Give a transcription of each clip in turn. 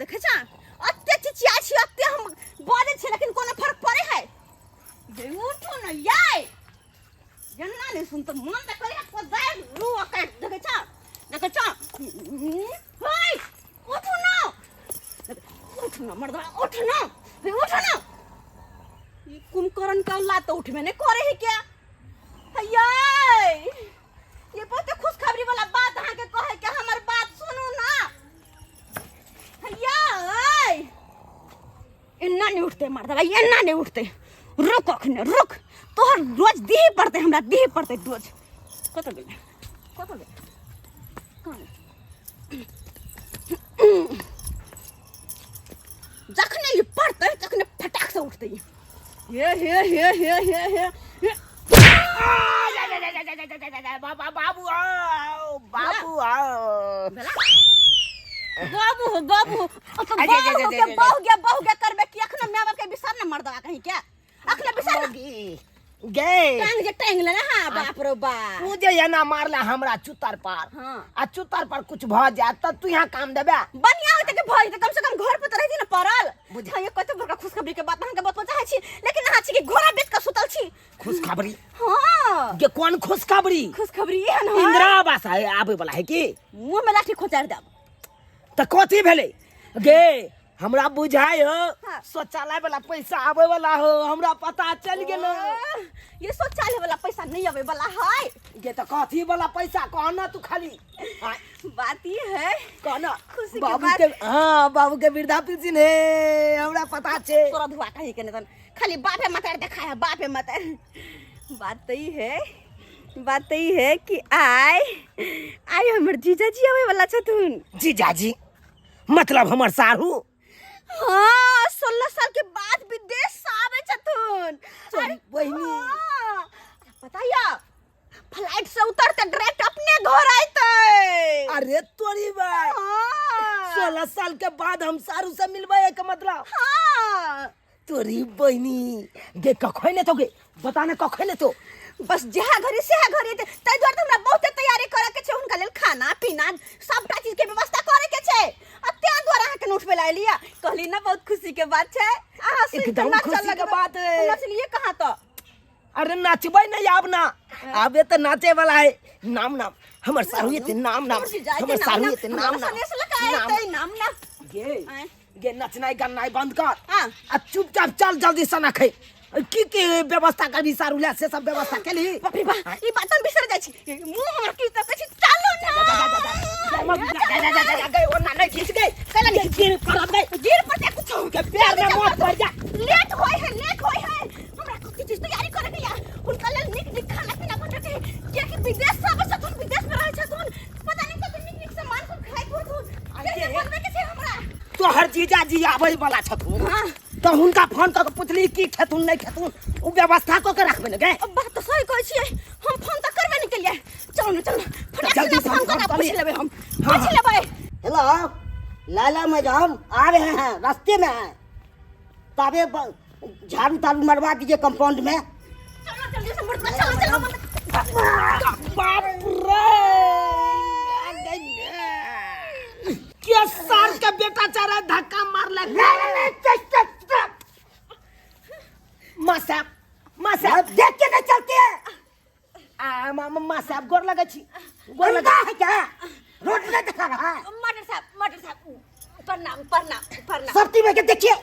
देखै छ अते चिचिया छी, अते हम बजै छी, लेकिन कोनो फर्क पड़े है? गे उठू न याय, एना नहीं सुन त मन त करे को जाय रू काट। देखै छ, देखै छ, हे उठू न, उठू न मर्दा, उठ न, हे उठ न। ई कुंभकर्ण के औलाद तो उठबे नहीं करे है क्या? हे ये बहुत खुशखबरी वाला बात अहाँ के कहे के, हमर बात सुनू ना। हैया एना नहीं उठते मर्दवा, एना नहीं उठते। रुक अखने रुक, तोहर रोज दिही पड़ते, हमरा दिही पड़ते रोज। कत गेलै, कत गेलै, कहाँ गेलै? जखने ई पड़तै तखने फटाक से उठतै। हे हे हे हे हे हे हे। बाबा बाबू आओ, बाबू आओ। भेला? बाबू हो, बाबू हो। ओ तो अरे, बाबू अरे, हो अरे, के अरे। बहु गया, बहु गया करबे कि अखनो my बाप के बिसर न मर्दवा कहीं क्या? अखने बिसर न। मौगी, गे टांग जे टांग लेना। हाँ, बाप रो बाप। तू जे एना मारला हमरा चुतर पर आ चुतर पर कुछ भ जाए त तू यहाँ काम देबे? बढ़िया होते कि भई कम से कम घर पर त रहती न पड़ल। बुझ- हाँ, ये कते बड़का खुशखबरी के बात अहाँ के बतबऽ चाहै छी, लेकिन अहाँ छी कि घोड़ा बेच के सुतल छी। खुशखबरी? हाँ। गे कोन खुशखबरी? खुशखबरी एहन है। इंदिरा आवास है आबे वाला है की? मुंह में लाठी खोचार देब। त कथी भेलै गे? हमरा बुझाय हो शौचालय वाला पैसा आबे वाला हो, हमरा पता चल गेल। ये शौचालय वाला पैसा नहीं आवे वाला है। गे त कथी वाला पैसा कह ना तू खाली। हाँ, बात ये है कह ना। खुशी के बाबू बात। के, हाँ, बाबू के वृद्धा पेंशन है, हमरा पता छे। तोरा धुआ कहीं के नहीं, खाली बापे मत देखा है, बापे मत। बात तो ई है, बात तो ई है कि आय आय हमर जीजाजी आवे वाला छथुन। जीजाजी मतलब हमर साढ़ू? हाँ, 16 साल के बाद विदेश से आवे छथुन। तोरी अरे, बहिनी। हाँ, पता या फ्लाइट से उतरते डायरेक्ट अपने घर आते। अरे तोरी भाई। हाँ। 16 साल के बाद हम सारू से मिलबै के मतलब? हाँ। तोरी बहिनी। गे कखन एतौ गे? बता ने कखन एतौ? बस जहाँ घड़ी सेहा घड़ी एतै। ताहि दुआरे तऽ हमरा बहुते तैयारी करऽ के छै, हुनका लेल खाना पीना सबटा चीज के व्यवस्था करे के छै, आ ताहि दुआरे अहाँके न उठबै लए एलियै। कहली ना बहुत खुशी के बात छै, अहाँ सुनि कऽ एकदम नाचऽ खुशी के लगबै। बात है। नचलियै कहाँ तऽ? अरे नाचबै नहीं आब ना, आबे तऽ नाचे वाला है। नाम नाम हमर सारू एते, नाम नाम हमर जीजा एतै, हमर नाम सारू नाम, एते, नाम हमरा नाम सनेस लऽ कऽ नाम। एतै, नाम नाम। गे आँय। गे नचनाइ गन्नाइ बंद कर हाँ। आ चुपचाप चल जल्दी से नखै। की की व्यवस्था करबी सारू ले, से सब व्यवस्था केली? बाप रे बाप, ई बात हम बिसर जाइ छी। मुंह हमर की तकै छी, चलू ना। जा, जा, जा, जा, जा, गई, ओना नहीं खींच गई। कैला नहीं? गिर पड़ब गई। गिर पड़ते कुछो। के पैर में मौत पड़ जा। लेट होय है, लेट होय है। हमरा कुछ चीज तैयारी करे के या हुनका लेल नीक नीक खाना पीना बनबै के, कियाकि विदेश से आबै छथुन, विदेश में रहै छथुन, पता नहीं कते नीक नीक सामान सब खाइत होथुन। अरे। से बनबै के छै हमरा। तोहर जीजाजी आबै वाला छथुन? हाँ। तऽ हुनका फोन कऽ के पुछली की खेथुन नहीं खेथुन, ओ व्यवस्था कऽ के राखबै ने गे। अब बात तो सही कहै छियै, हम फोन तऽ करबे नहि केलियै। चलू ने, चलू ने, फटाक जल्दी से से फोन हम कऽ के फोन पूछि करी। लेबै हम। हाँ, पूछि लेबै। हेलो लाला मैडम, आ रहे हैं, रास्ते में हैं। ताबे झाड़ू ताड़ू मरवा दीजिए कंपाउंड में। चलो जल्दी से मुर्दा, चलो चलो। बाप रे, के सार के बेटा चारा धक्का मारलक। माँ साहब, माँ साहब। देख के नहीं चलते हैं। आ माँ, माँ साहब, गोर लगै छी, गोर लगै। गंदा है क्या? रोड नहीं दिखा रहा है? मास्टर साहब, मास्टर साहब, प्रणाम प्रणाम प्रणाम। सब्जी में के देखिए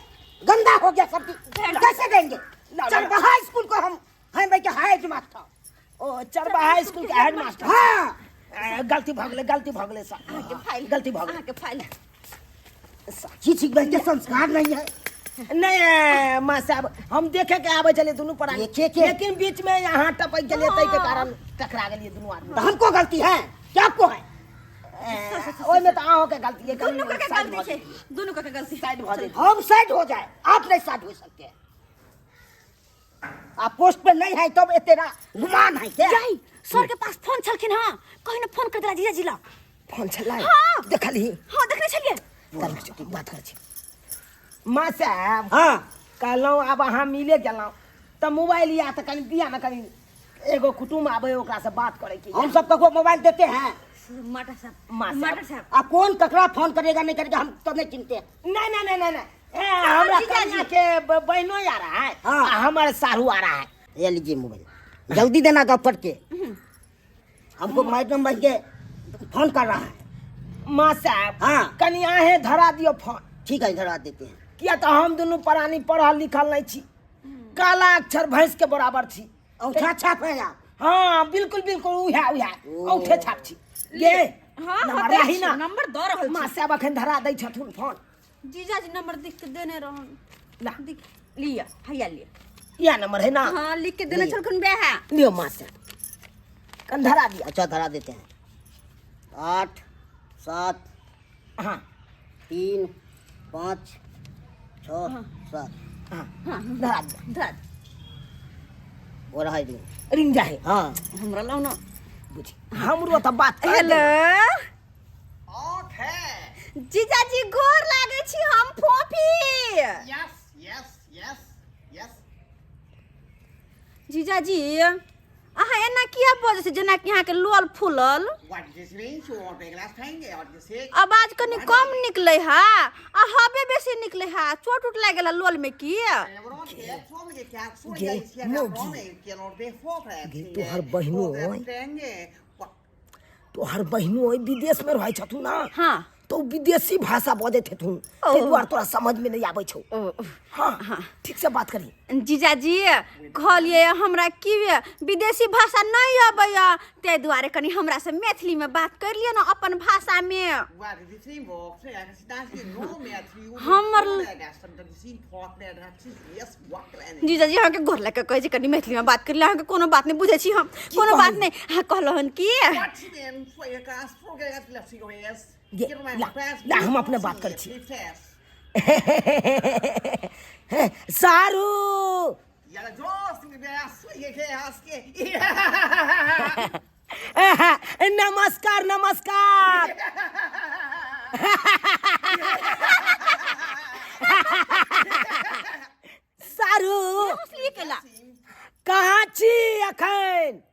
गंदा हो गया सब्जी, कैसे देंगे? ला, ला। चरवाहा स्कूल को हम हैं भाई के हेड मास्टर। ओ चरवाहा स्कूल के हेड मास्टर? हाँ। गलती भऽ गेलै, गलती भऽ गेलै सर। अहाँके फाइल। गलती भऽ गेलै। अहाँके फाइल। छी छी, भाई के संस्कार नहीं है। नहीं माँ साहब, हम देखे के आबै छलियै दुनू प्राणी, देखे के? लेकिन बीच में यहाँ टपक गेलियै, ताहि के कारण टकरा गेलियै दुनू आदमी। तो हमको गलती है क्या आपको है? ओहिमे तऽ अहाँके गलती है। दुनू के साइड गलती भऽ छै, दुनू के गलती। साइड भऽ जेतै। हम साइड हो जाए, आप नहीं साइड हो सकते हैं। आप पोस्ट पे नहीं है तब तेरा गुमान है क्या? जाई सर के पास फोन छलखिन। हां, कहीं ना फोन कर देला जीजा जी ला। फोन छलै? हाँ। देखलही? हां, देखने छलियै। कर छी, बात कर छी। माँ साहब। हाँ। कहलहुँ आब अहाँ मिले गेलहुँ तऽ मोबाइल या तऽ कनि दिया ने, कनि एगो कुटुम्ब आबै, ओकरासँ बात करैके। हम सब को मोबाइल देते हैं? मास्टर साहब, मास्टर मास्टर साहब। आ कौन ककरा फोन करेगा नहीं करेगा हम तो नहीं चिंते। नहीं नहीं नहीं नहीं नहीं, ए, हमरा जीजा जी। कन्या के बहनो आ रहा है। हाँ। आ हमारे सारू आ रहा है। ये लीजिए मोबाइल, जल्दी देना गप्पड़ के। हमको मैडम बन के फोन कर रहा है। माँ साहब। हाँ। कनि अहें धरा दियो फोन। ठीक है, धरा देते हैं। किया तो हम दुनू प्राणी पढ़ल लिखल नहीं छी, काला अक्षर भैंस के बराबर छी। औंठा छाप है आप। हाँ बिल्कुल बिल्कुल, उहे उहे ओ। औंठे छाप छी गे। हाँ, नंबर होतै लाही छी, ना। नंबर दऽ रहल माँ छी। साहब अखन धरा दै छथुन फोन। जीजाजी नंबर लिख के देने रहन। ला। दिख लिअ, हैया लिअ। इएह नंबर है ना? हाँ, लिख के देने लिअ। छलखुन बेहा। लियो माँ साहब, कन धरा दिया। अच्छा धरा देते हैं। 8 7 हाँ 3 5 6 7। हाँ हाँ, धरा दिया। धरा दिया। हो रहा है रिंग। रिंग जाहे। हाँ। हमरा लाउ ना। बुझी हमरो तऽ बात कर हेलो। Okay. जीजाजी गोर लागे छी हम फोफी। Yes, yes, yes, yes. जीजाजी अहाँ एना किया बजै छी जेनाकि अहाँके लोल फूलल? What does this mean? You want a glass tangy or you say? आवाज कनि कम निकलै हा आ हवे बेसी निकलै हा, चोट उट लागि गेल लोल में की? गे, मौगी। गे, तोहर बहिनो ओइ। तोहर बहिनो ओइ विदेश में रहै छथुन ना। हाँ। तो विदेशी भाषा बजैत हेथुन, ताहि दुआरे तोरा समझ में नहीं आबै छौ। ओ, हाँ ठीक से बात करी। जीजाजी कहलिए हमरा की विदेशी भाषा नहीं अबैया, ताहि दुआरे कनि हमरा से मैथिली में बात कर लिअ ना अपन भाषा में। जीजाजी अहाँके गोर लग के कहै छी कनि मैथिली में बात कर लिअ, अहाँके कोनो बात नहीं बुझै छी हम, कोनो बात नहीं। अहाँ कहलहुँ हन की गे, ला, ला, हम अपने बात करै छी। सारू। नमस्कार नमस्कार। सारू हँसलिए केला? कहाँ छी अखन?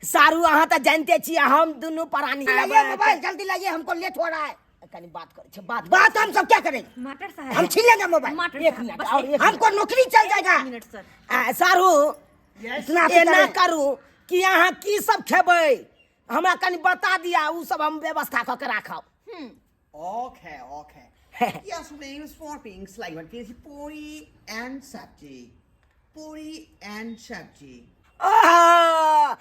सारू अहाँ तऽ जानते छी हम दुनू प्राणी। लाइए मोबाइल जल्दी लाइए, हमको लेट हो रहा है। कनी बात करै छै बात। बात हम सब क्या करेंगे? मास्टर साहब हम छीन लेंगे मोबाइल। मास्टर एक साहब, मिनट बस और एक एक हमको नौकरी चल जाएगा। Minute sir. आ, सारू इतना एना करू कि अहाँ की सब खेबै हमरा कनी बता दिया, उ सब हम व्यवस्था कऽ के राखब। Okay, okay. Yes, names for things like what is puri and sabji. Puri and sabji. आह!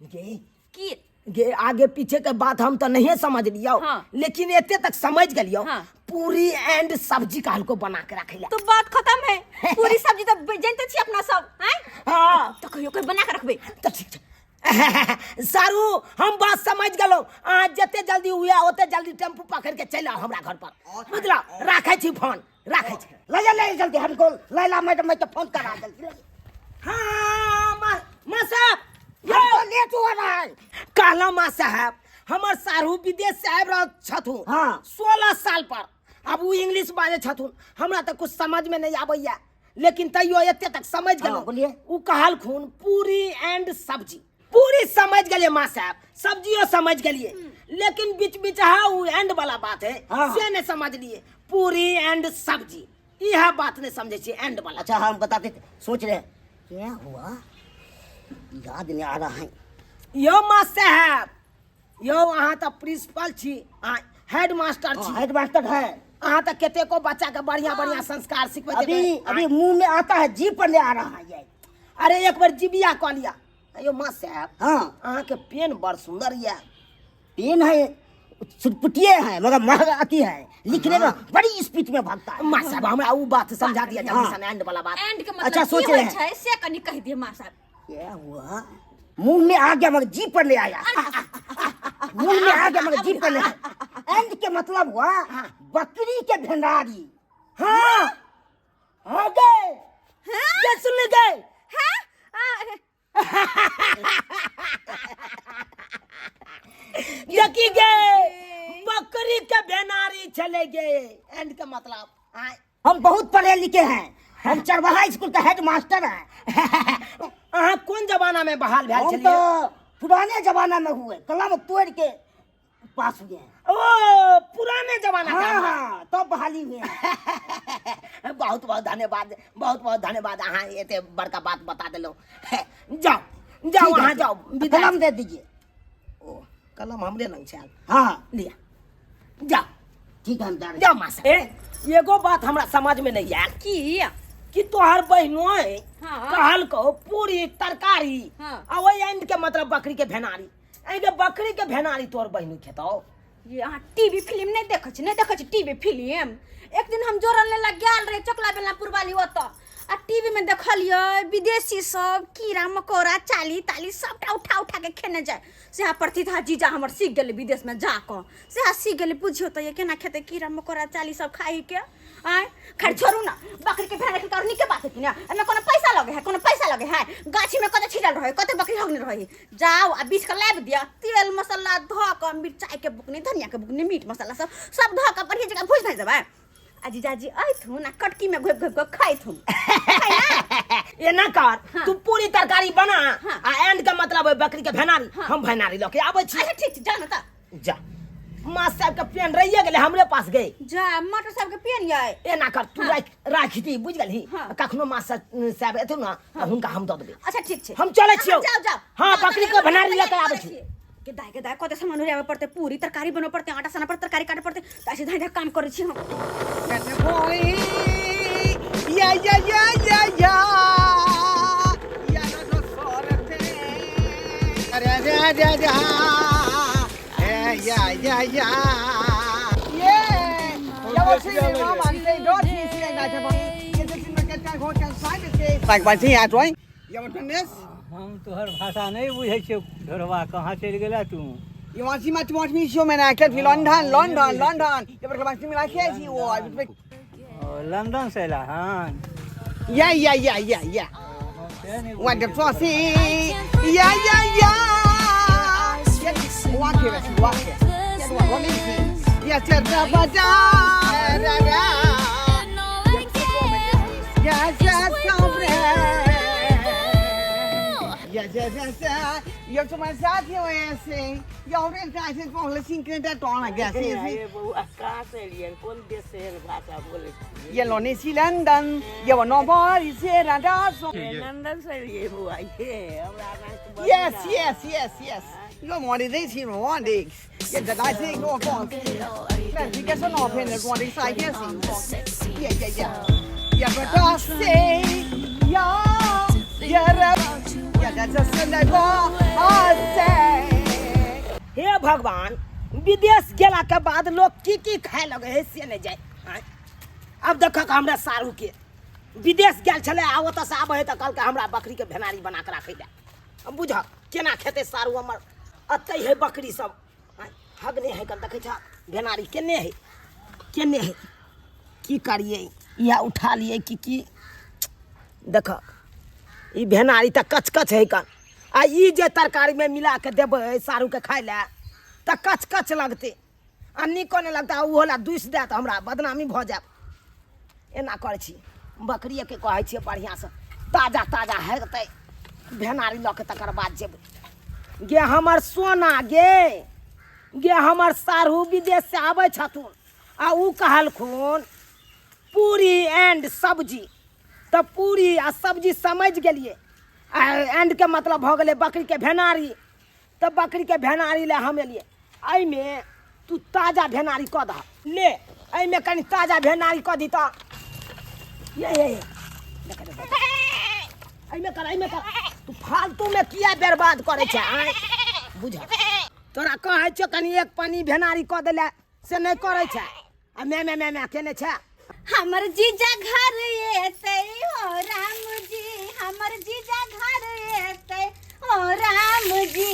गे की गे आगे पीछे के बात हम तो नहीं समझ लियो। हाँ। लेकिन एते तक समझ गेलियो। हाँ। पूरी एंड सब्जी कहलको बना के रखे ला। तो बात खत्म है, पूरी सब्जी तो जानते छी अपना सब हैं। हाँ। तो कहियो कहियो बना के रखबे। तो ठीक छै। सारू हम बात समझ गेलहुँ, अहाँ जते जल्दी हुए ओते जल्दी टेम्पू पकड़ के चलि आउ हमरा घर पर, बुझलहुँ? राखै छी फोन, राखै छी। ले ले जल्दी, हमको लैला मैडम के फोन करा जल्दी। हाँ माँ साहब, हमको लेट हो रहा है। कहलहुँ माँ साहब, हमर सारू विदेश से आबि रहल छथुन। हाँ। 16 साल पर, अब ओ इंग्लिश बाजै छथुन, हमरा तऽ कुछ समझ में नहीं आबैया, लेकिन तैयो एते तक समझ हाँ, गेलहुँ। बोलिए। ओ कहलखुन पूरी एंड सब्जी। पूरी समझ गेलियै माँ साहब, सब्जियो समझ गेलियै, लेकिन बीच बीच हा उ एंड वाला बात है। हाँ। से नहीं समझलियै। पूरी एंड सब्जी इह बात नहीं समझै छियै, एंड वाला। अच्छा हम बताते थे, सोच रहे हैं क्या हुआ, याद नहीं आ रहा है। यो माँ साहब, यो अहाँ तऽ प्रिंसिपल छी, अहाँ हेड मास्टर छी। हेड मास्टर है। अहाँ तऽ कतेको बच्चा के बढ़िया बढ़िया संस्कार सिखबैत अभी हेबै। अभी मुंह में आता है, जीभ पर नहीं आ रहा है ये। अरे एक बार जीबिया कऽ लिया। यो माँ साहब। हाँ। अहाँ के पेन बड़ सुंदर यऽ। पेन है सुटपुटिये है, मगर महंगा अति है, लिखने में बड़ी स्पीड में भागता है। माँ साहब हमरा उ बात समझा दिया जल्दी हाँ। से, एंड वाला बात। एंड के मतलब अच्छा, की सोच होइ रहे हैं। छै से कनि कहि दिअ माँ साहब। क्या हुआ, मुंह में आ गया मगर जीभ पर नहीं आया। मुंह में आ गया मगर जीभ पर नहीं आया। एंड के मतलब हुआ बकरी के भेंडारी। हाँ हो गए। हाँ? ये सुन ले गए। हाँ? आ, देखी गए बकरी के भेनारी चले गए, एंड के मतलब। हाँ। हम बहुत पढ़े लिखे हैं, हम चरवाहा स्कूल का हेड मास्टर हैं। अहाँ कोन जमाना में बहाल भेल हम छलियै? तो पुराने जमाना में हुए, कलम तोड़ के पास हुए हैं। ओ पुराने जमाना का। हाँ हाँ, तब बहाली हुए हैं। बहुत बहुत धन्यवाद, बहुत बहुत धन्यवाद, अहाँ एते बड़का बात बता देलहुँ। जाओ जाओ। ठीक है। अहाँ जाओ, विदा। कलम दे दीजिए। ओ कलम हमरे लग छै। हाँ। लिया, जाओ। ठीक है, हम जा रहे हैं। जाओ मास्टर। ए एगो बात हमरा समझ में नहीं आयल की? कि तोहर बहिनो है हाँ। कहल को पूरी तरकारी हाँ। आ ओहि एंड के मतलब बकरी के भेनारी, एहि बकरी के भेनारी तोहर बहिनी खेतौ? ये अहाँ टीवी फिल्म नहि देखै छी? नहि देखै छी टीवी फिल्म? एक दिन हम जोरन लेला गेल रही चकला बेलना पुरवाली ओतऽ, आ टीवी में देखलियै विदेशी सब कीड़ा मकोड़ा चाली ताली सबटा उठा उठा के खेने जाय। सेहा प्रतिभा जीजा हमर सीख गेलै विदेश में जाकऽ, सेहा सीख गेलै। बुझियौ तऽ ये केना खेतै कीड़ा मकोड़ा चाली सब खाइ के? आँय, खैर छोड़ू ना, बकरी के भेड़ रखल नीके बात है कि ना? एहिमे कोनो पैसा लगे है? कोनो पैसा लगे है? गाछी में कते छिटल रहे, कते बकरी हगने रहे, जाओ आ बीछ के लाबि दिअ, तेल मसाला धऽ कऽ, मिरचाई के बुकनी, धनिया के बुकनी, मीट मसाला सब सब धऽ कऽ बढ़िया जगह भुजि भाजि देबै, आ जीजाजी अयथुन आ कटकी में घोपि घोपि कऽ खाइथुन। एना कर। हाँ। तू पूरी तरकारी बना हाँ। आ एंड के मतलब ओहि बकरी के भेनारी। हाँ। हम भेनारी लऽ के आबै छी। अच्छा ठीक छै, जा ने तऽ। जा, मास्टर साहब के पेन रहिए गेलै हमरे पास गए। जा, मास्टर साहब के पेन यै। एना कर तू, हाँ। राख राख दी, बुझ गेलही? हाँ। कखनो मास्टर साहब एथुन ना तऽ हुनका हम दऽ देबै। अच्छा ठीक छै। हम चलै छियौ। जाओ जाओ। हाँ, जाओ, बकरी जाओ, के भेनारी लऽ के तैयारी आबै करै छी। छियै। के दाय, के दाय, कते सामान ओरियाबे पड़तै, पूरी तरकारी बनबऽ पड़तै, आटा सानऽ पड़तै, तरकारी काटऽ पड़तै, तऽ ऐसे धाइ धाइ काम करै छी हम। Yeah, yeah, yeah, yeah, yeah. Yeah, no, no, sorry. Yeah, yeah, yeah, yeah. Yeah, yeah, yeah. Yeah. Yeah, what's your name? I'm saying, don't you see that? Yeah, हम तोहर भाषा नहि बुझै छियौ ढोरबा, कहाँ चलि गेला तू? You want see much want me show man I can London London London. You want me like you O, London से अयला हन? Yeah yeah yeah yeah yeah. हम से नहि What the बुझै fuck? Yeah yeah yeah. Yeah, walk here, walk here. Yeah, walk here. Yeah, yeah, yeah, yeah, yeah. Yeah, yeah, yeah, yeah, yeah, yeah. 要怎么啥天我也是，要人咱是光了心跟在装了，个是是。 बौआ, कहाँ से एलियै? कोन देश से एहन भाषा बोलै छियै? 也老那西兰丹，也我老婆一些让他说。 लंदन से एलियै बौआ? ये हमरा नाक Yes, yes, yes, yes. 我忙的这些我的，也在那些我讲，那这个是老骗的，我的啥也是。Yeah, yeah, yeah. Yeah, but I say, yeah, yeah, yeah, that's a sin I say. हे भगवान, विदेश गेला के बाद लोग की की खाए लगे है से नहि जाय। आँय? आब देखक हमरा सारू के विदेश गेल छलै आ ओतऽ से आबै है तऽ कहलकै हमरा बकरी के भेनारी बना के राखै लए। अब बुझक केना खेतै सारू हमर। अतै है बकरी सब। आँय, हगने है कन, देखै छ भेनारी केने है, केने है? की करियै, इएह उठा लियै कि की? देखक ई भेनारी तऽ कचकच है कन, आ ई जे तरकारीमे मिला के देबै सारूके खाय लए तऽ कचकच लगतै आ नीको नहि लगतै, आ ओहो लए दूसि देत, हमरा बदनामी भऽ जायत। एना करै छी, बकरिएके कहै छियै बढ़िआँसँ ताजा ताजा हेतै भेनारी लऽ के तकर बाद जेबै। गे हमर सोना, गे गे हमर साढ़ू विदेश से आबै छथुन आ उ कहलखुन पूरी एंड सब्जी, तऽ पूरी आ सब्जी समझि गेलियै, आ एंड के मतलब भऽ गेलै बकरीके भेनारी। तऽ बकरीके भेनारी लए हम एलियै। एहिमे तू ताजा भेनारी कऽ दह, ले एहिमे कनि ताजा भेनारी कऽ दी तऽ। ये ये ये देख देख, देख। एहिमे कर, एहिमे कर। तू फालतूमे किया बर्बाद करै छै? आँय, बुझ, तोरा कहै छियौ कनि एक पानी भेनारी कऽ देले से नहि करै छै, आ मे मे मे मे केने छै। हमर जीजा घर एतै हो राम जी, हमर जीजा घर एतै हो राम जी,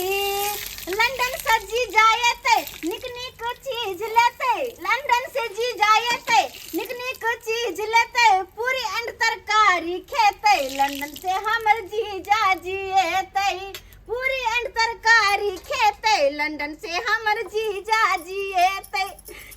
लंदन से जीजा एतै नीक नीक चीज लेतै, लंदन से जीजा एतै नीक नीक चीज लेतै, पूरी एंड तरकारी खेतै, लंदन से हमर जीजा जी एतै, पूरी एंड तरकारी खेतै, लंदन से हमर जीजा जी एतै।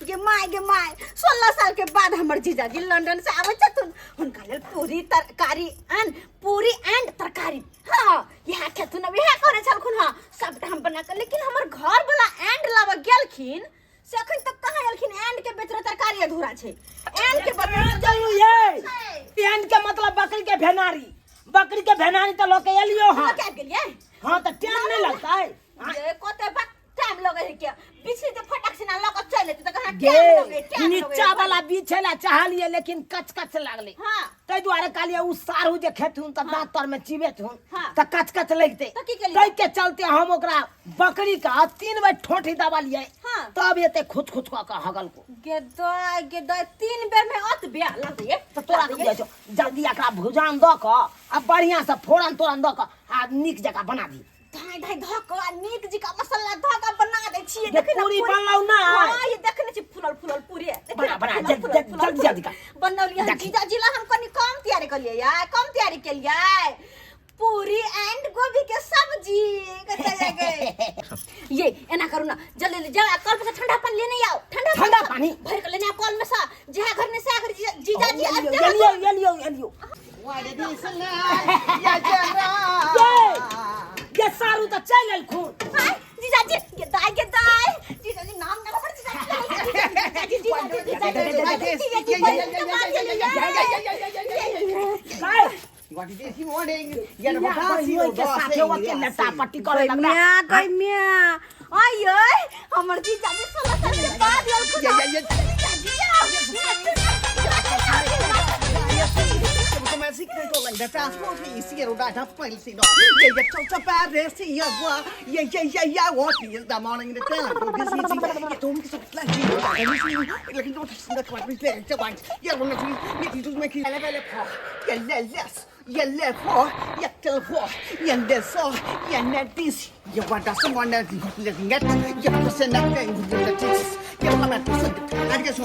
गे my, गे my, 16 साल के बाद हमर जीजा जी लंदन से आबै छथुन, हुनका लेल पूरी तरकारी एंड पूरी एंड तरकारी। हाँ इएह खेथुन, अब इएह कहने छलखुन। हाँ सबटा हम बना कऽ, लेकिन हमर घर वाला एंड लाबऽ गेलखिन से अखन तक कहाँ एलखिन? एंड के बेचरो तरकारी अधूरा छै, एंड के बदला चलू ये एंड के मतलब बकरी के भेनारी, बकरी के भेनारी तऽ लऽ के एलियो। हाँ लऽ के आबि गेलियै। हाँ तऽ टाइम नहि लगतै? ये कते बक टाइम लगे है के बिछली तऽ फटक से ना लऽ के चलि एतै तऽ कहाँ गे टाइम लगे, टाइम लगे। नीचा वाला बिछे ला चाहलिए लेकिन कच कच लागले। हाँ। ताहि दुआरे कहलिए उ सारू जे खेथुन तऽ दाँत तर में चिबेथुन। हाँ। तऽ कच कच लगते। तऽ की केलियै? ताहि के चलते हम ओकरा बकरी के 3 बेर ठोठी दबालिए। हाँ। तब एते खुच खुच कऽ के हगल को। गे दाय गे दाय, 3 बेर में अत बे लगैए। तऽ तोरा की बुझाइ छौ? जल्दी एकरा भुजान दऽ कऽ आ बढ़िया से फोरन तोरन दऽ कऽ आ नीक जकाँ बना दी। धाय धाय धऽ कऽ आ नीक जकाँ मसाला धऽ कऽ बना दै छियै। जे देखै ने पूरी बनलौ ना? हाँ, ये देखने छी फुलल फुलल पूरी। देखै बना, ने, बना, फुलल, जल्दी, फुलल, जल्दी, फुलल, जल्दी, जल्दी कर। बनौलियै हन। देखी। जीजाजी ला हम कनि कम तैयारी केलियै यार, कम तैयारी केलियै। पूरी एंड गोभी के सब्जी कतऽ जा गए? ये एना करू ना, जल्दी जल्दी जाओ आ कल में से ठंडा पानी लेने आओ। ठंडा ठंडा पानी? भर के लेने आओ कल में से, जहाँ घर में से अगर जीजाजी आबि जाए। एलियो एलियो एलियो। ये ये सारू तऽ चलि एलखुन। हाय जीजाजी, गे दाई गे दाई, जीजाजी नाम ना पड़ जीजाजी, जीजाजी जीजाजी जीजाजी जीजाजी। काय के साथे ओते लट्टा पट्टी करे लगला। गैम्या गैम्या, आय आय हमर जीजाजी 16 साल के बाद एलखुन। जीजाजी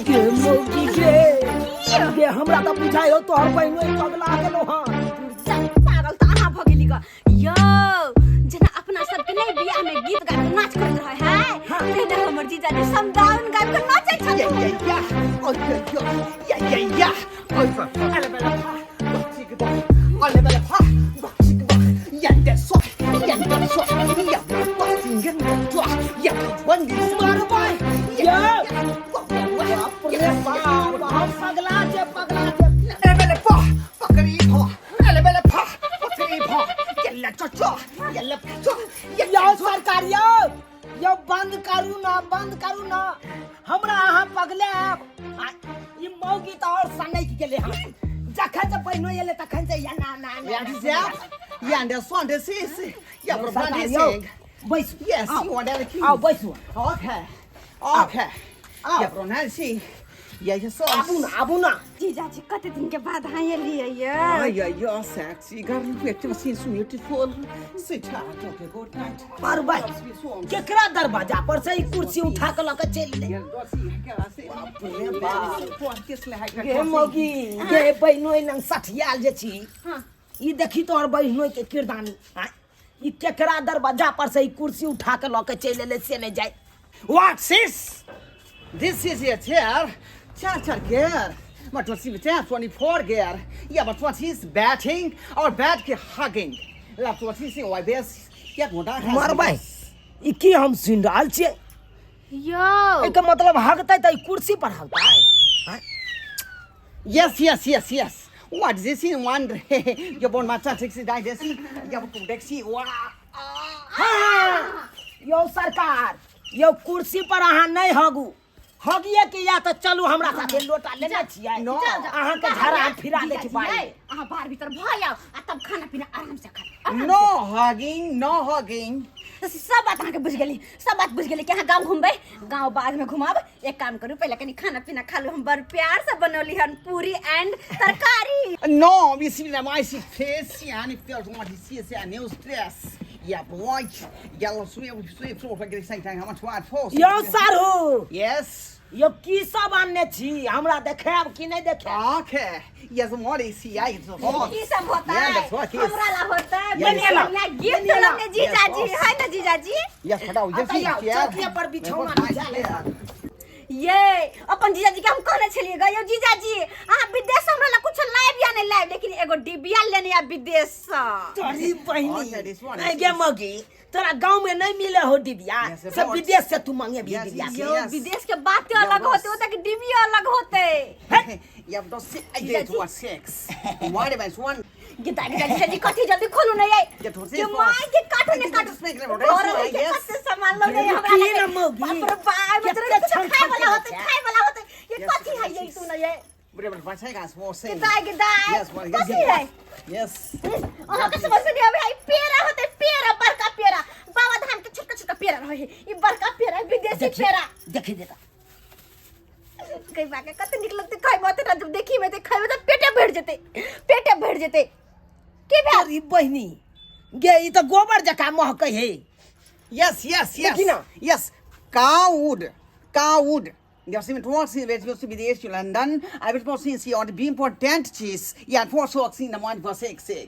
के मौगी गे गे, हमरा तऽ बुझाइ हो तोहर बहिनो पगला गेलो हँ। पागल तऽ अहाँ भऽ गेली ग। यौ जेना अपना सबके नहि बियाह में गीत गाबि कऽ नाच करैत रहै है, तहिना हमर जीजाजी समदाउन गाबि कऽ नाचै छथिन। यौ बाप रे बाप, हम पगला छै, पगला छै। यौ सरकार, यौ यौ बंद करू ना, बंद करू ना, हमरा अहाँ पगले आयब। आ, ई मौगी तऽ आओर सनकि गेलै हन, जखन से बहिनो एलै तखन से या ना ना ना। सरकार यौ, बैसू। Yes, आउ, you want that key? आउ बैसू। Okay. Okay. Yeah, Ronaldo. Yeah, you saw. आबू ना, आबू ना। जीजाजी कते दिन के बाद अहाँ एलियै यौ? Ay, ay, ay, sexy girl, beautiful, beautiful. Sweetheart, okay, good night. मारबै केकरा दरवाजा पर से ई कुर्सी उठा के लऽ के चलि गेलै? गे मौगी गे, बहिनोइ लंग सठियाल जे छी। ई देखी तोहर बहिनोइ के किरदानी आँय? ई केकरा दरवाजा पर से ई कुर्सी उठा के लऽ के चलि एलै से नहि जाय। What, sis? This is your chair. Chair, chair, gear. But what's in the 24 gear? Yeah, but what is batting or bat ke hugging? Left what is in why this? Yeah, what I मारबै, ई की हम सुनि रहल छियै? यौ एहिके मतलब हगतै तऽ ई कुर्सी पर हगतै आँय? Yes, yes, yes, yes. What is this in one? You born my six die this. Yeah, but see wow. हाँ, यौ सरकार यौ, कुर्सी पर अहाँ नहि हगू, हगिए के या तऽ चलू हमरा साथे, लोटा लेने छियै। No. अहाँके झाड़ा हम फिरा दै छी बाड़ी। अहाँ बाहर भीतर भऽ आउ आ तब खाना पीना आराम से खाउ। No hugging, no hugging. सब बात अहाँके बुझि गेली, सब बात बुझि गेली कि अहाँ गाँव घुमबै, गाँव बादमे घुमाब। एक काम करू, पहिले कनि खाना पीना खा लू, हम बड़ प्यार से बनौली हन पूरी एंड तरकारी। No, we see the my face and if there's one to see a new stress. Yeah, boy. Yellow sweet sweet floor for getting same time. How much what for? यौ सारू। Yes. यौ की सब आनने छी, हमरा देखायब कि नहि देखायब? Okay. Yes, what is he? I it's hot. की सब होता Yeah, है that's what it is. हमरा ला होता है। Yes. बढ़िया बढ़िया गिफ्ट लेने लने जीजाजी Yes, है ना जीजाजी? Yes, but yes, अतः yes. चौकिया पर बिछौना बिछा ले। ये अपन जीजाजी के हम कहने छलियै ग, यौ जीजाजी अहाँ विदेश से हमरा ला कुछ लाइब या नहीं लाइब, लेकिन एगो डिबिया लेने आ विदेश से। तोरी बहिनी Okay, this one is- नहीं गे मगी, तोरा गांव में नहीं मिले हो डिबिया? Yes, सब but- विदेश से तू मांगे भी Yes, डिबिया yes, के? यो yes. विदेश के बातें Yeah, अलग boss. होते, होते कि डिबिया अलग होते। You have to see, I did what six. What about one? गिदा गिदा जीजाजी कथी जल्दी खोलू नहीं आई ये थोड़ी के सी माय के काटू ने I काटू think it's making a घर rotation, के yes. कते सामान लगे हमरा की लगे। ना मौगी? बाप रे बाप, केते तोरा कुछ छन खाए छन वाला के होते, बच्चा। खाए वाला होते। ये Yes, कथी है ये तू नहीं है? Whatever, one second, small thing. गिदा गिदा Yes, one, yes, कथी है? Yes. अहाँ के समझ में नहीं आवे है। पेड़ा होते, पेड़ा, बड़का पेड़ा, बाबा धाम के छोटका छोटका पेड़ा रहे, ई बड़का पेड़ा विदेशी देखी पेड़ा। देखी देता। कई बाके कते निक लगते खाइ में, ना जब देखी में ते खाइ में पेटे भर जेते, पेटे भर जेते। की भेल? तोरी बहिनी गे, ई तऽ गोबर जकाँ महकै है। Yes, yes, yes. देखी ना। Yes. Cow wood. Cow wood. Jag ser inte sin vet jag विदेश London. Jag vet vad sin see on the important चीज. या for så sin one for six six.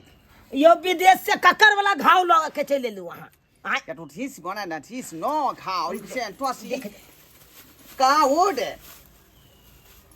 यो विदेश से ककर वाला घाव लऽ के चलि एलू अहाँ आँय? Jag tror tis bara när tis no cow. Det är två si. Cow wood.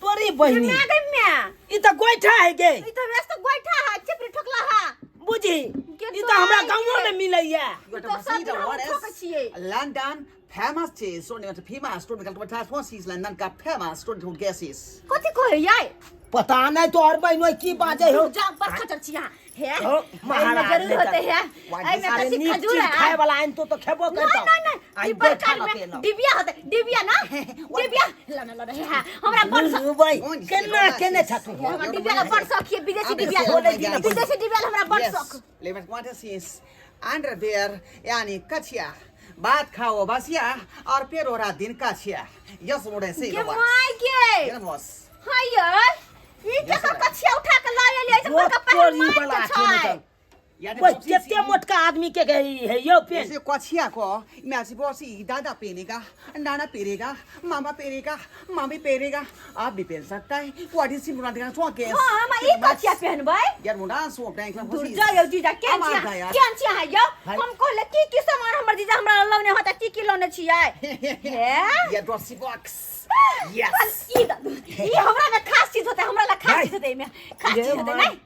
तोरी बहिनी मैं गई मैं। ई तऽ गोइठा है गे। ई तऽ व्यस्त गोइठा है, चिपरी ठोकला है। बुझी के ई तऽ हमरा तो गाँवो में मिलैया। Jag तो tar सब sida हम what ठोकै छियै। is London famous cheese. Så ni vet famous. Så ni kan ta två sis London ka famous. Så ni guesses. कथी कहै यै? पता नहि तोहर बहिनो की बाजै हो। जा पर खचर छी अहाँ हे। हो, महाराज एहिमे जरूर नहि होते हे। वाह, एहिमे अरे कथी नीक खजूर चीज है? खाए वाला आनि तो तऽ खेबो नहीं करतौ। नहीं नहीं, आई ई गोइठा बड़का लऽ के में एलौ। डिबिया होते, डिबिया ना, डिबिया लना लना हे। हमरा बड़ रुबै केना केने छथु? हमरा डिबिया ला बड़ शौक ये, विदेशी डिबिया। खोलै दी ना। विदेशी डिबिया ला हमरा बड़ शौक। Levet what is underwear यानी कचिया बात खाओ बसिया और फिर हो रहा दिन कचिया। यस मोड़े से के my के ये बॉस हाय यार, ई Yes, के sir. कछिया उठा के लायल है, जो बड़का तोरी पहलवान वाला के केने छै। छौ। यानी ओए केते मोटका आदमी के गई है यो पेन? ऐसे कचिया को मैं ऐसे बॉस ही दादा पहनेगा, नाना पहनेगा, मामा पहनेगा, मामी पहनेगा, आप भी पहन सकता है। What is मुड़ा देखा सो के हां, हम ई कछिया पहनबै। यार मुड़ा सो बैंक ला दूर जा यौ जीजा, केहन हम छियै? आ गया। केहन छियै अहाँ यौ? हाय। हम कहले की की सामान हमर जीजा हमरा लौने होता, की की लौने छियै हे? ये ड्रेस बॉक्स। यस। बस ई हमरा में खास चीज होते, हमरा ला खास हाय। चीज होते, एमे खास ये चीज होते। माय। नहीं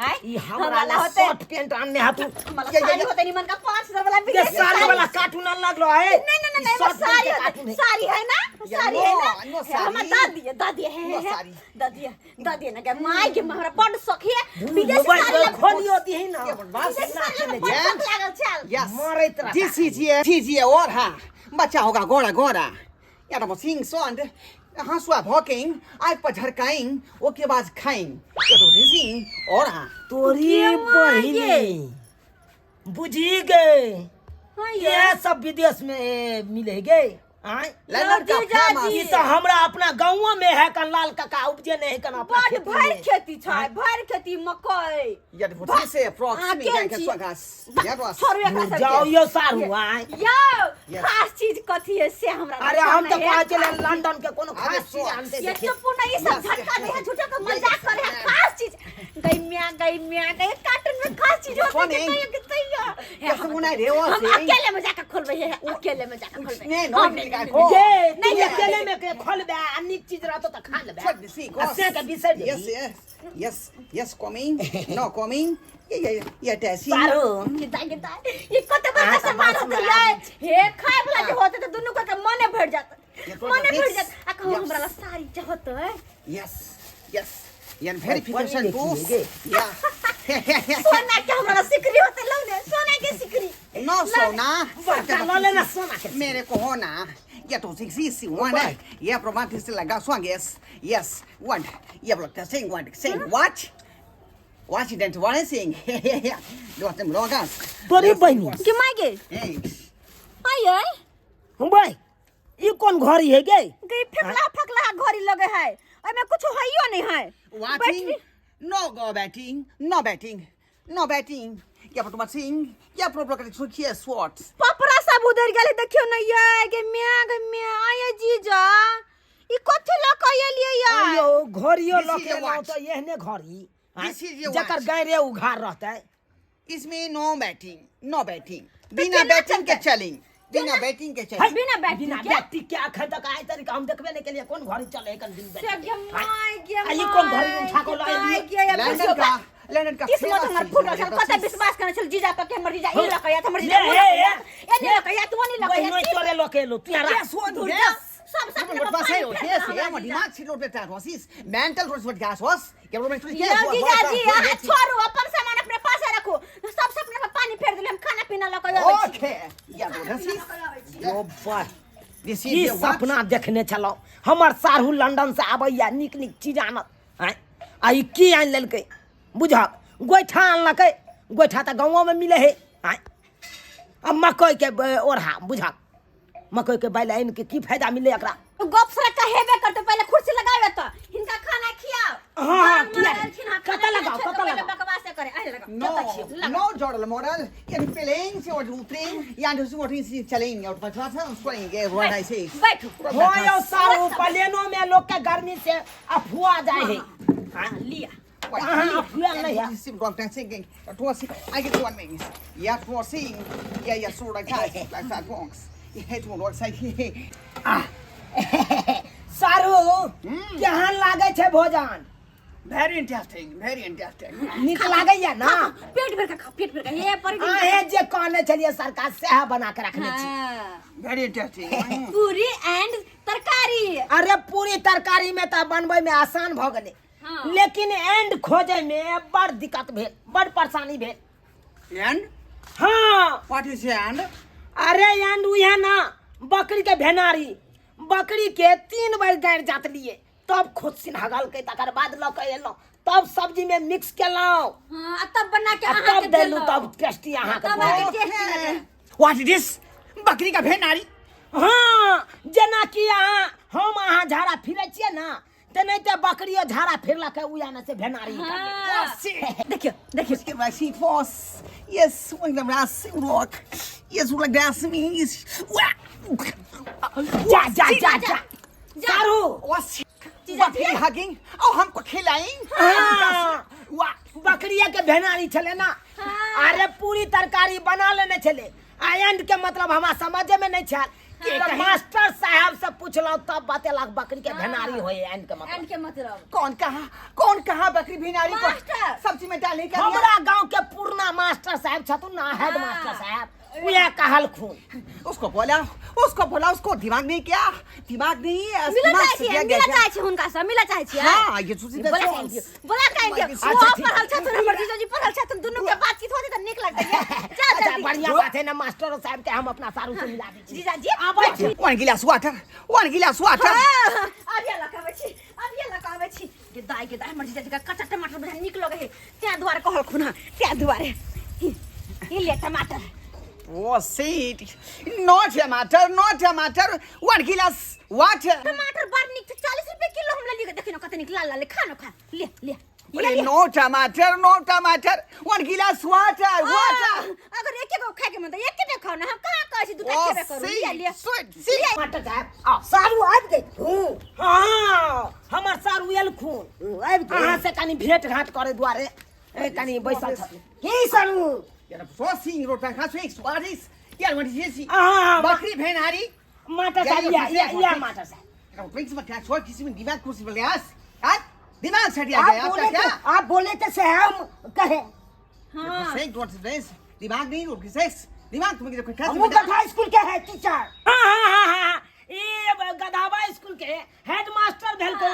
आय ई हमरा ला होते। शर्ट पेंट आनने हाथू। हमरा ला ये- ये- साड़ी होते निमन का 5000 वाला ये विदेशी साड़ी वाला कार्टून आन लगलो है। नहीं नहीं नहीं, ई शर्ट वो साड़ी पेंट के होते, कार्टून है। साड़ी है ना, ये साड़ी है ना। नो, नो हे, हमरा साड़ी। दादी है, दादी है, नो हे, हे। साड़ी। दादी है, दादी है ना के माय के हमरा बड़ शौक है विदेशी मोबाइल साड़ी ला। खोलियो दिही ना। ये बदमाश। विदेशी साड़ी ला बड़ Yes. शौक लागल छल। यस। मरैत रहा। जी सी जी जी जी और हाँ बच्चा होगा गोरा गोरा यार वो सिंह सोंड हंसुआ भोकिंग आग पर झरकाइंग ओके बाद खाइंग ये तो रिजिंग और हाँ तोरी के माय बहिनी बुझी गए। हाँ ये ये सब विदेश में मिले गे आय? लंदन का जीजा फेमस जी। ई तऽ हमरा अपना गाँवो में है कन लाल काका उपजे नहीं है कन अपना बड़ खेती भरि में। खेती छै, भरि खेती मकई। ये तो से फ्रॉक्स में केहन क्या छी? स्वागत ये बस छोड़ू एकरा सबके। जाओ यो सारू आय। यौ Yes. खास चीज कथी है से हमरा अरे हम तऽ है। कहै छलियै लंदन के कोनो अरे खास चीज आनते ये देखिए। चुप ना, ये सब Yes. झटका दे है, झूठो का Yes, मजाक करे है। yes. खास चीज गई म्या, गई म्या, गई कार्टून में खास चीज होते कौन है, है? के तैया कैसे मुना रे वो हम से? अकेले में जाकर खोलबै है, अकेले में जाकर खोलबै। नहीं, हम नहीं, नहीं, नहीं, नहीं, ये नहीं, तू नहीं, अकेले में के खोलबे आ नीक चीज रहतो तऽ खा लेबे। What the see आ से के बिसरि Yes, जेबही। yes, yes, yes, coming, no coming. ये ये ये टैसी। सारू गिदा गिदा ये कते बड़का अहाँ तऽ सामान बस होते में ये हे खाए वाला जे होते तऽ दुनू के मने भरि जात, ये तो मने fix. भरि जात। आ कहू Yes. हमरा ला साड़ी चाहत है। Yes, yes. ये वेरिफिकेशन पढ़ी प्रूफ। लिखी है या। सोना के हमरा ला सिकरी होते लौने, सोना के सिकरी। नो सोना। बड़का लऽ लेना सोना के। मेरे को होना ये तो सिक्स सी वन है ये प्रमाण से लगा स्वांग यस यस वन ये ब्लॉक सिंग वन सिंग watch watch dent one Singh दो तुम लोगास तोरी बहिनी के my गे आय हुँ ई कोन घड़ी है गे? गई फेकला फकला घड़ी लगे है, एमे कुछ हइयो नहीं है। Watching no go batting no batting no batting ये प्रमाण सिंह ये प्रॉब्लम सुखी स्वॉट पपरा सब उधर गेले देखियो न ये गे म्या, गे म्या। आय जीजा ई कथि ल के एलियै यार? यो घड़ियो This लऽ is के a एलहुँ watch. तऽ एहने घड़ी आँय? This is a जकर watch. गैरे उघार रहतै। इसमें नो बैटिंग नो बैटिंग बिना केना बैटिंग के चलतै? चलेंगे। बिना बैटिंग के चाहिए। बिना बैटिंग बिना के? बैटिंग के अखन तक आइ तरीका हम देखबे नहीं केलिए कोन घड़ी चले एकर बिन से बैटिंग गे my गे आ ई कोन घड़ी उठा के लाए my लिए? गे लंदन का, लंदन का किस्मत famous हमर चीज फूटल है, छल, ये कते तो विश्वास करने छल जीजा पर के हमर जीजा ई लकैया हमर जीजा ले, उ हे, लकैया हे, ए नहीं लकैया तू नहीं लकैया बहिनो तोरे लोके लो तू यार Yes, one, धुर yes. जा, सब सब What was I? Yes, yeah, my दिमाग से रोड पे था रोसिस मेंटल रोड पे गैस वास क्या रोड पे यौ जीजाजी अहाँ छोड़ू अपन सामान अपने पास रखू, सब सपने पर पानी फेर देले, हम खाना पीना लऽ कऽ अबै छी। ओके या रोसिस ओ बा this की is सपना देखने छलहुँ, हमर साढ़ू लंदन से आबैया नीक नीक चीज आनत। आँय, आ ई की आनि लेलकै बुझक, गोइठा आनलकै, गोइठा तऽ गाँवोमे मिलै है। आँय, आ मकइके ओढ़ा बुझक, मकइके बालि आनि के की फायदा मिलै एकरा? गप सड़क हेबे करते, पहले कुर्सी लगावे त हिनका खाना खियाओ। हाँ, हाँ, गाम किया? मारल छिन, हाँ, कतऽ खाना लगाओ, खिया, कतऽ पहिले लगाओ? बकवास करे, अरे लगाओ, नो कतऽ छियौ? लगाओ। नो जॉर्डन मॉडल ये प्लेन से और उतरें या जो से से चलेंगे और पचवा से उसको आएंगे what I से बैठू। हो यौ सारू, प्लेनो में लोग के गर्मी से अफवाह जाए है। हाँ, लिया। हाँ, अफवाह नहीं है। I get one wings. Yeah, for seeing. Yeah, yeah, sort of like that box. Yeah, to work side. सारू, केहन लागै छै भोजन? Very interesting, very interesting. नीक लागैया ना? खा, खा, पेट भर के खा, पेट भर के। हे पर अहें जे कहने छलियै सरकार सएह बना के रखने छी। हाँ। Very interesting. पूरी एंड तरकारी। अरे पूरी तरकारी में तऽ बनबै में आसान भऽ गेलै, हाँ। लेकिन एंड खोजै में बड़ दिक्कत भेल, बड़ परेशानी भेल। And? हाँ। What is and? अरे एंड उहे ना, बकरी के भेनारी, बकरी के 3 बेर गाड़ि जातलिए तब खुद सिन्हगलकै, तकर बाद लऽ के एलहुँ, तब सब्जी में मिक्स केलहुँ। हाँ, आ तब बना के आ अहाँ तब के देलहुँ, देलहुँ। तब टेस्टी अहाँ के तब भऽ अहाँके गेल। टेस्टी लगल। What is this? बकरी का भेनारी? हाँ, जेना कि अहाँ हम अहाँ झाड़ा फिरै छियै ना, तेनाहिते बकरियो झाड़ा फिरलकै, उएह ने से भेनारी। हाँ। देखियौ, देखियौ। उसके बाद she force. Yes, one of the rock. Yes, one of the means. जा जा जा जा सारू। बकरी हगिंग और हमको खिलाएंगे। हाँ, वाह, बकरिया के भेनारी छले ना। हाँ। अरे पूरी तरकारी बना लेने छले, आ एंड के मतलब हमरा समझे में नहीं छल कि मास्टर साहब से पूछलहुँ तब बतेलक बकरी के भेनारी होय एंड के मतलब। एंड के मतलब। कौन कहा, कौन कहा बकरी भेनारी को मास्टर। सब्जी में डालने का? हमरा गांव के पुरना मास्टर साहब छथुन ना, हेड मास्टर साहब, उएह कहलखुन। उसको बोला, उसको बोला, उसको दिमाग नहीं क्या, दिमाग नहीं है, मिलऽ दिमाग चाहै से छियै, दिया गया मिलऽ क्या? चाहै छियै हुनका से, मिलऽ चाहै छियै? हाँ, ये दूसरी बोला तरफ काहे से। दियौ, बोला काहे दियौ? अच्छा, ओहो ठीक। पढ़ल छथुन, हमर जीजाजी पढ़ल छथुन, दुनू के बातचीत होतै तऽ नीक लगतै। जा अच्छा जल्दी। बढ़िया बात है ना, मास्टर साहब के हम अपना सारू से मिला दै छी। जीजाजी, आबै छी। One गिलास वाटर, वन गिलास वाटर। हाँ, अभिये लऽ के आबै छी, अभिये लऽ के आबै छी। गे दाइ, गे दाइ, हमर जीजाजी के कच्चा टमाटर बुझा नीक लगै है, तें दुआरे कहलखुन हँ, तें दुआरे। ई ले टमाटर। वो सीट नो टमाटर, नो टमाटर, वन गिलास वाटर। टमाटर बड़ नीक छै, 40 रुपए किलो हम लेलियै। देखियौ ने कते नीक लाल लाल, खा न खा, ले ले बोले नो टमाटर, नो टमाटर, वन गिलास वाटर, वाटर। अगर एक एक खाए के मन तऽ एके टा खाउ ने, हम कहाँ कहै छी दूटा ओ खेबे करू। लिअ लिअ। स्वीट सी मास्टर साहब, आ सारू आबि गेल। हाँ, हमर सारू एलखुन, आबि गेल। अहाँ से कनि भेंट घाट करे दुआरे ए कनि बैसल छथिन। की सारू? यार सो सिंग रोटा खा स्वीट स्वादिस यार what is this? हाँ, बकरी भेनारी मास्टर साहब, या या या मास्टर साहब। प्रिंस में क्या छोड़ किसी में दिमाग कुछ बोल गया हां, दिमाग से हटिया आप गया आपका बोले क्या? तो, आप बोले तो से हम कहे। हाँ। सिंग what is this? दिमाग नहीं रोटी सेक्स दिमाग तुम्हें क्या हम गधा स्कूल के है टीचर। हाँ हाँ हाँ हाँ, ई गधावा स्कूल के हेड मास्टर भेल को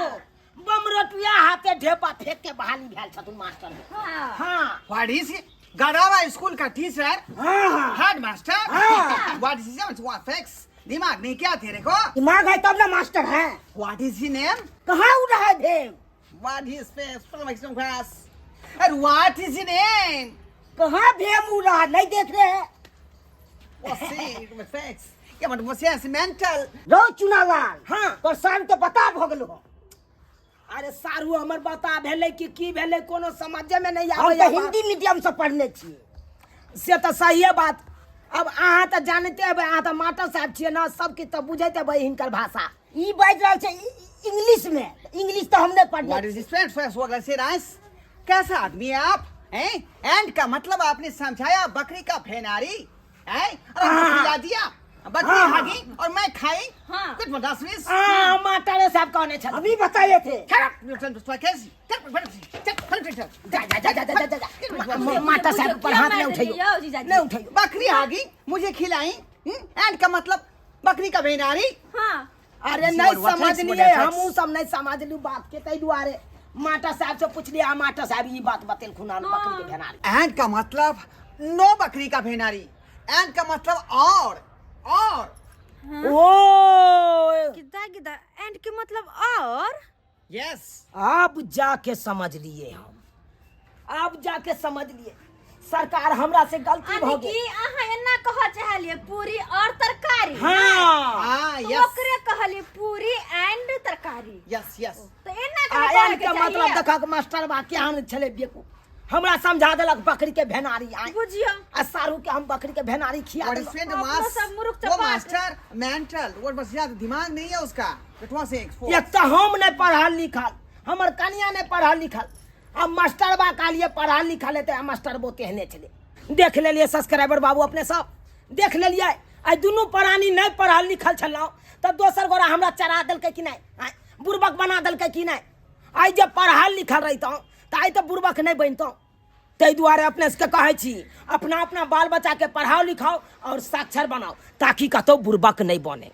बमरोटुआ हाथे ढेपा फेंक के बहाली भेल छथुन मास्टर। हाँ। हाँ। What is गधावा स्कूल का टीचर? हाँ। Head master? हाँ। What is this? What fix दिमाग नहीं क्या तेरे को? दिमाग है तब ना मास्टर है। What is his name? कहाँ उड़ रहा है भेम? What is face from exam class? And what is his name? कहाँ भेम उड़ रहा है? नहीं देख रहे हैं। What's it fix क्या मतलब वो मेंटल रो चुनालाल। हाँ। पर सारू तो बता भ गेलो। अरे सारू हमर बता भेलै कि की भेलै कोनो समझे में नहीं हम आबै। तो हिंदी मीडियम से पढ़ने छियै। से तऽ सहिए बात, अब अहाँ तऽ जानते हेबै, अहाँ तऽ मास्टर साहब छियै ना, सब किछु तऽ बुझैत हेबै हिनकर भाषा। ई बाजि रहल छै इंग्लिश में, इंग्लिश तो हम नहीं पढ़ने। What is this friend first what Se rice? कैसा आदमी है आप हैं? एंड का मतलब आपने समझाया बकरी का फेनारी हैं और हमको खिला दिया। बकरी हाँ, हागी और मैं खाई। हाँ। कुछ बदमाश। हाँ, मास्टरे साहब कहने छल। अभी बताए थे। जा जा जा जा जा जा जा, मास्टर साहब पर हाथ नहीं उठैयो। यौ जीजाजी। नहीं उठैयो। बकरी हागी, मुझे खिलाई। एंड का मतलब बकरी का भेनारी। हाँ। अरे This नहीं word, what is समझलिए, what हमहूँ सब नहीं समझलू बात के, ताहि दुआरे मास्टर साहब से पुछलिए आ मास्टर साहब ई बात बतेलखुन हन, बकरी के भेनारी। एंड का मतलब नो बकरी का भेनारी, एंड का मतलब और और। ओ गिद्दा गिद्दा, एंड के मतलब और। यस। अब जाके समझ लिए हम, अब जाके समझ लिए सरकार हमरा से गलती यानी भ कि गेल। अहाँ एना कहऽ चाहलिए पूरी और तरकारी। हाँ। हाँ। तो यस। ओकरे कहलिए पूरी एंड तरकारी। Yes yes. तो एना आ कहे एंड के मतलब देखक मास्टर बा केहन छलै बेकू, हमरा समझा देलक बकरी के भेनारी आय। बुझियो। आ सारू के हम बकरी के भेनारी खिया What देलक। is friend अपनो मास सब मूर्ख वो चपाट। मास्टर मेंटल वो बस यार दिमाग नहीं है उसका। It was एक four। एक तऽ हम नहि पढ़ल लिखल, हमर कनिया नहि पढ़ल लिखल, आ मास्टरबा कहलिए पढ़ल लिखल हेतै, आ मास्टरबो तेहने छलै। देख लेलिए सब्सक्राइबर बाबू, अपने सब देख लेलिए, आइ दुनू प्राणी नहि पढ़ल लिखल छलहुँ तऽ दोसर गोरा हमरा चरा देलकै कि नहि, आँय बुड़बक बना देलकै कि नहि। आइ जे पढ़ल लिखल रहितहुँ तऽ आइ तऽ बुड़बक नहि बनितहुँ। ताहि दुआरे अपने सबके कहै छी अपना अपना बाल बच्चाके पढ़ाओ लिखाओ और साक्षर बनाओ ताकि कतहु बुड़बक नहि बने।